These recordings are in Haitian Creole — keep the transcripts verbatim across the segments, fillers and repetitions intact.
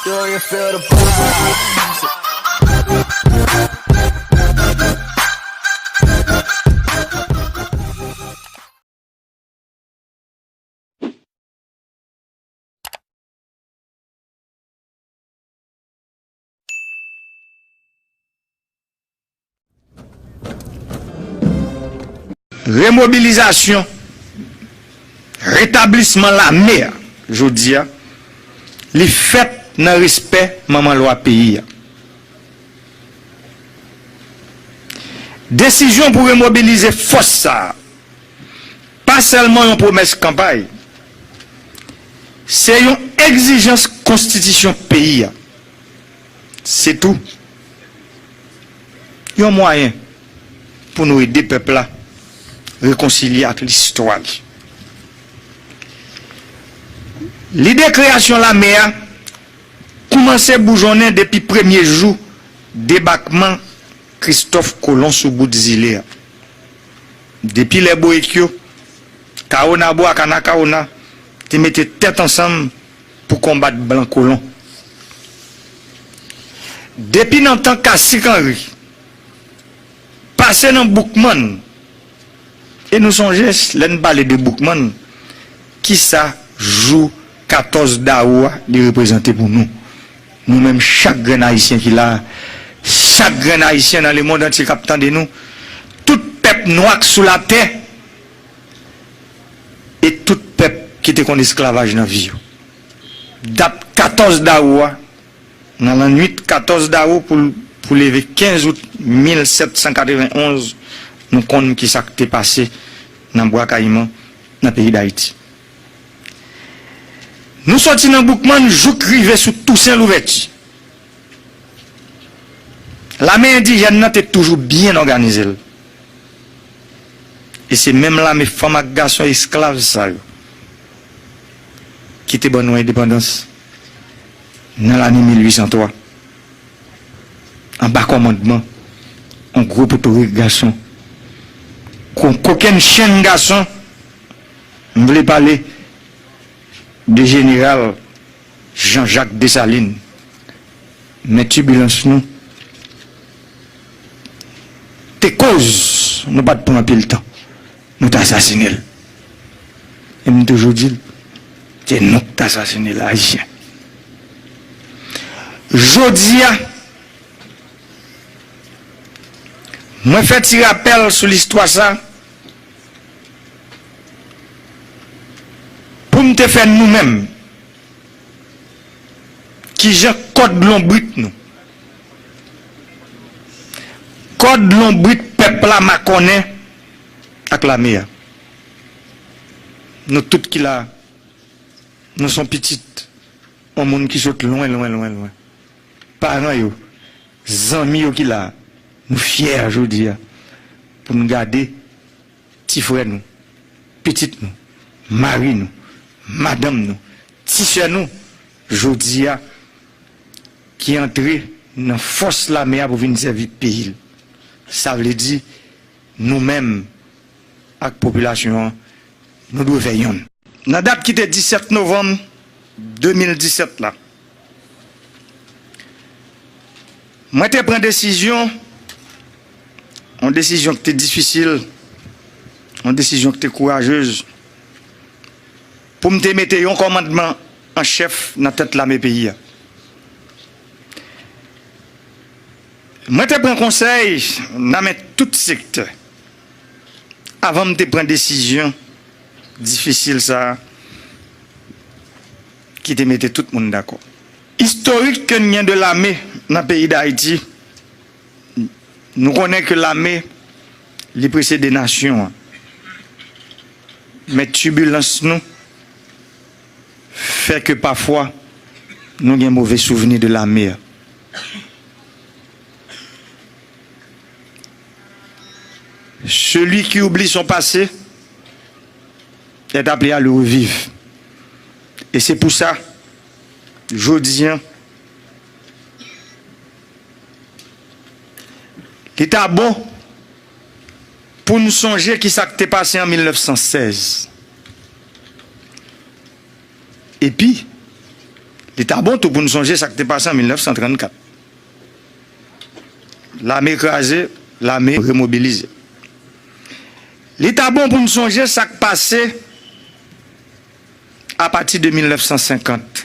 Do you feel the vibes? Remobilizasyon, retablisman lame a, jodi a, li fèt nan respè manman lwa peyi a. Desizyon pou remobilize fòs sa a, pa sèlman yon pwomès kanpay, se yon egzijans konstitisyon peyi a. Se tou. Yon mwayen pou nou ede pèp la rekonsilye ak listwa li. Lide kreyasyon lame a koumanse boujonnen depi premye jou debakman Kristòf Kolon sou bout zile a. Depi lè Boyek yo, Kawonabo ak Anakawona te mete tèt ansanm pou konbat blan kolon. Depi nan tan Kasik Anri, pase nan Boukmann, e nou sonje, lè n pale de Boukmann, kisa jou katòz dawou a li reprezante pou nou? Nou menm, chak grenn Ayisyen ki la a, chak grenn Ayisyen nan lemonn antye k ap tande nou, tout pèp nwa k sou latè, e tout pèp ki te konn esklavaj nan vi yo. Dat katòz dawou a, nan lannwit katòz dawou pou, pou leve kenz out mil sèt san katrevenn onz, nou konn kisa k te pase nan Bwa Kayiman, nan peyi Dayiti. Nou soti nan Boukmann jouk rive sou Tousen Louvèti. Lame endijèn nan te toujou byen òganize l. E se menm lame fanm ak gason esklav sa yo ki te ban nou endepandans nan lane mil uit san twa, anba kòmandman yon gwo potorik gason, yon kokennchenn gason, m vle pale de jeneral Jean-Jacques Dessalines. Men tibilans nou te koz nou pa t pran anpil tan, nou t asasinen l. E m toujou di l, se nou k t asasinen l, Ayisyen. Jodi a, mwen fè ti rapèl sou listwa sa pou m te fè nou menm, kijan kòd lonbrit nou, kòd lonbrit pèp la makònen ak lame a. Nou tout ki la, nou se yon pitit yon moun ki sot lwen, lwen, lwen, lwen. Paran yo, zanmi yo ki la, nou fyè jodi a pou n gade ti frè nou, pitit nou, mari nou, madanm nou, ti sè nou, jodi a, ki antre nan fòs lame a pou vin sèvi peyi l. Sa vle di, nou menm ak popilasyon an, nou dwe fè yonn. Nan dat ki te disèt novanm de mil disèt la, mwen te pran desizyon, yon desizyon ki te difisil, yon desizyon ki te kourajez, pou m te mete yon kòmandman an chèf nan tèt lame peyi a. Mwen te pran konsèy nan men tout sektè avan m te pran desizyon difisil sa a ki te mete tout moun dakò. Istorik ke n gen de lame nan peyi Dayiti, nou konnen ke lame, li presede nasyon an. Men tibilans nou fè ke pafwa nou gen move souvni de lame a. Celui qui oublie son passé est appelé à le revivre. E se pou sa, jodi a, li ta bon pou n sonje kisa k te pase an mil nèf san sèz. Epi, Li ta bon tou pou n sonje sa k te pase an mil nèf san trannkat. Lame kraze, lame remobilize. Li ta bon pou n sonje sa k pase apati de mil nèf san senkant.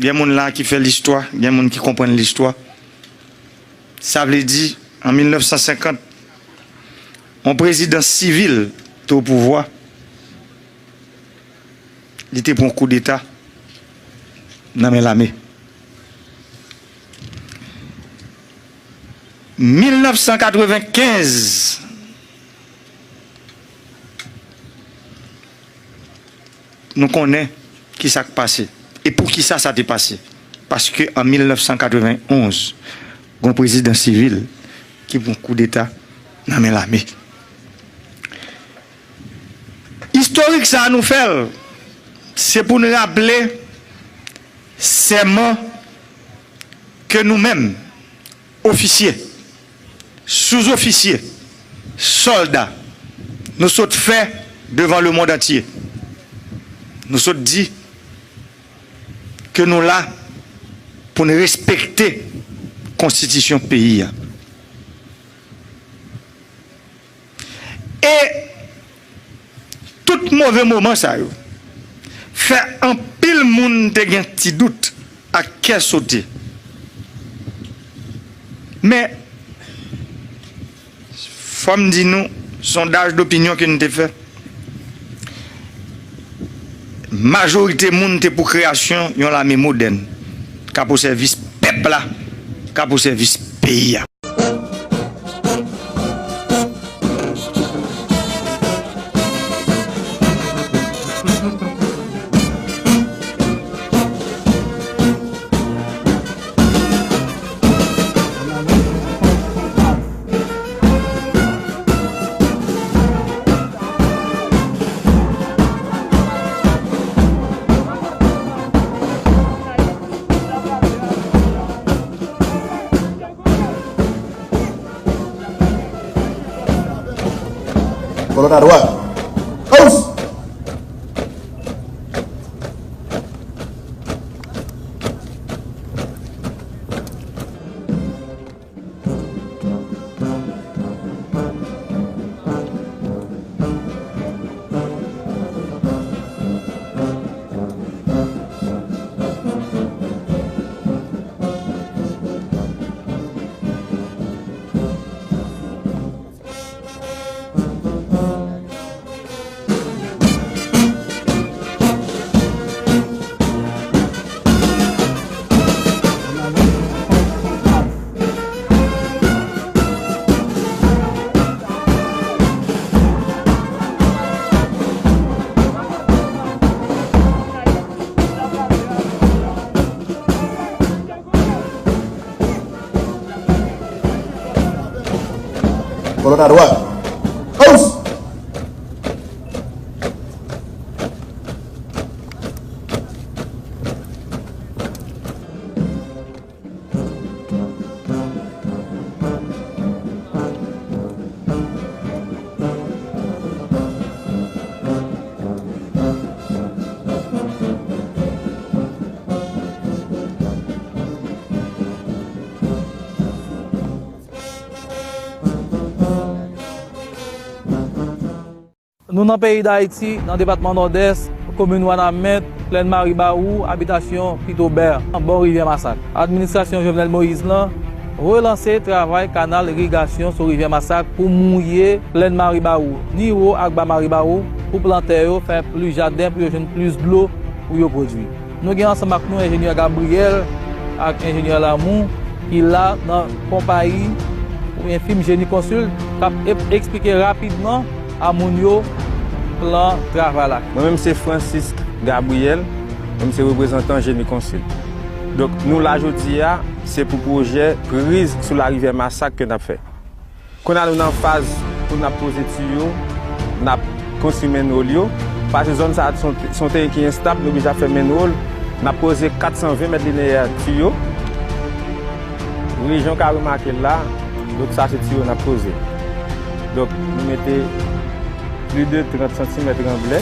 Gen moun la ki fè listwa, gen moun ki konprann listwa. Sa vle di, an mil nèf san senkant, yon prezidan sivil te o pouvwa, li te pran koudeta nan men lame. Mil nèf san katrevenkenz, nou konnen ki sa k pase. E poukisa sa te pase? Paske an mil nèf san katrevenonz, gen yon prezidan sivil ki pran koudeta nan men lame. Istorik sa a nou fè l, se pou n raple sèman ke nou menm, ofisye, souzofisye, sòlda, nou sot fè devan lemonn antye. Nou sot di ke nou la pou n respekte konstitisyon peyi a. E tout move moman sa yo fè anpil moun te gen ti dout ak kè sote. Men, fò m di nou, sondaj dopinyon ke n te fè, majorite moun te pou kreyasyon yon lame modèn, k ap o sèvis pèp la, k ap o sèvis peyi a. Kolòn adwat. Aus! Kolòn adwat. Aus! Nou nan peyi Dayiti, nan depatman Nòdès, komin Wanament, plèn Maribawou, abitasyon Pitobè, bò Rivyè Masak. Administrasyon Jovenel Moïse lan relanse travay kanal irigasyon sou Rivyè Masak pou mouye plèn Maribawou, ni wo ak ba Maribawou, pou plantè yo fè plis jaden, pou yo jwenn plis dlo pou yo pwodui. Nou gen ansanm ak nou enjenyè Gabriel ak enjenyè Lamour ki la nan konpayi oubyen fim Génie Consult k ap ep-, eksplike rapidman a moun yo plan travay la. Mwen menm se Francisque Gabriel, mwen se reprezantan Génie Consult. Donk nou la jodi a, se pou pwojè priz sou larivyè Masak ke n ap fè. Kounye a nou nan faz pou n ap poze tiyo, n ap konstwi manhole yo. Paske zòn sa a se yon, se yon teren ki enstab, nou oblije ap fè manhole. N ap poze kat san ven mèt lineyè tiyo. Wi, jan w ka remake l la, donk sa se tiyo n ap poze. Donk, nou mete plis de trant santimèt ranblè.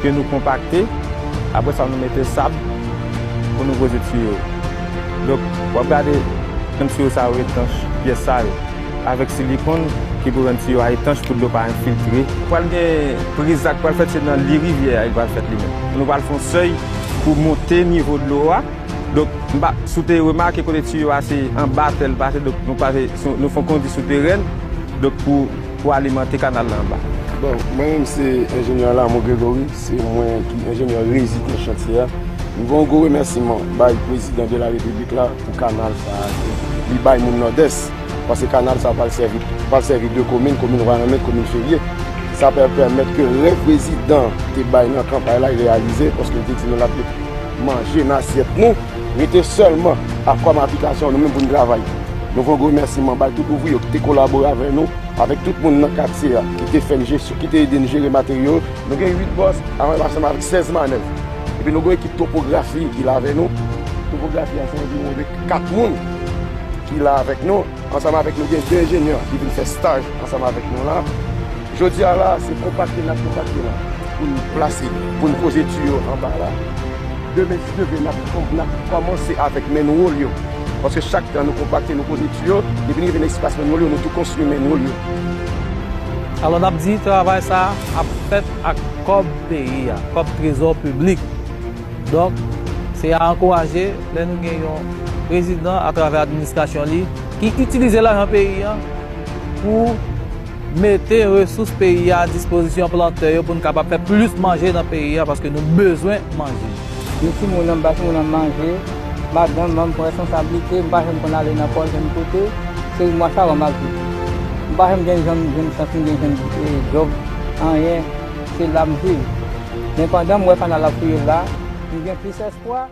Ke nou konpakte, apre sa nou mete sab pou nou poze tiyo yo. Donk, w ap gade jan tiyo sa yo etanch, pyès sa yo, avèk silikòn ki pou rann tiyo a etanch pou dlo pa enfiltre. Pral gen priz la k pral fèt, se nan li rivyè a li pral fèt li menm. Nou pral fè yon sèy pou monte nivo dlo a. Donk, m pa, si w te remake kote tiyo a se anba tè l pase, donk nou pase, nou fè yon kondi souterèn, donk pou, pou alimante kanal la anba. Bon, mwen menm se enjenyè Lamour Grégory, se mwen ki enjenyè rezidan chantyè a. M voye yon gwo remèsiman bay prezidan de la repiblik la pou kanal sa a ke li bay moun Nòdès, paske kanal sa a pral sèvi, pral sèvi de komin, komin Wanament, komin Ferye. Sa pral pèmèt ke rèv prezidan te bay nan kanpay la reyalize, paske l te di nou l ap met manje nan asyèt nou, rete sèlman ak kòm aplikasyon nou menm pou n travay. Nou voye yon gwo remèsiman bay tout ouvriye ki te kolabore avè nou, avèk tout moun nan katye a ki te fè n jesyon, ki te ede n jere materyo. Nou gen uit bòs, ansanm avèk sèz manèv. Epi nou gen yon ekip topografi ki la avè nou. Topografi a se anviwon de kat moun ki la avèk nou. Ansanm avèk nou gen de enjenyè ki vin fè staj ansanm avèk nou la. Jodi a la, se konpakte n ap konpakte la pou n plase, pou n poze tiyo anba la. Demen, si Dye vle, n ap, n ap kòmanse avèk manhole yo. Paske chak tan nou konpakte, nou poze tiyo, depi n rive nan espas manhole yo, nou tou konstwi manhole yo. Alò, n ap di travay sa a ap fèt ak kòb peyi a, kòb trezò piblik. Donk, se a ankouraje lè nou gen yon prezidan atravè administrasyon li ki itilize lajan peyi a pou mete resous peyi a a dispozisyon plantè yo pou n kapab fè plis manje nan peyi a, paske nou bezwen manje. Nou timoun an, m ba timoun an manje, madanm an, m pran responsablite, m pa janm konn ale nan pòs, janm kote, se mwa sa w m ap viv. M pa janm gen, janm jwenn chans, m gen jwenn, eh, djòb, anyen, se la m viv. Men pandan m wè kanal ap fouye la, m gen plis espwa.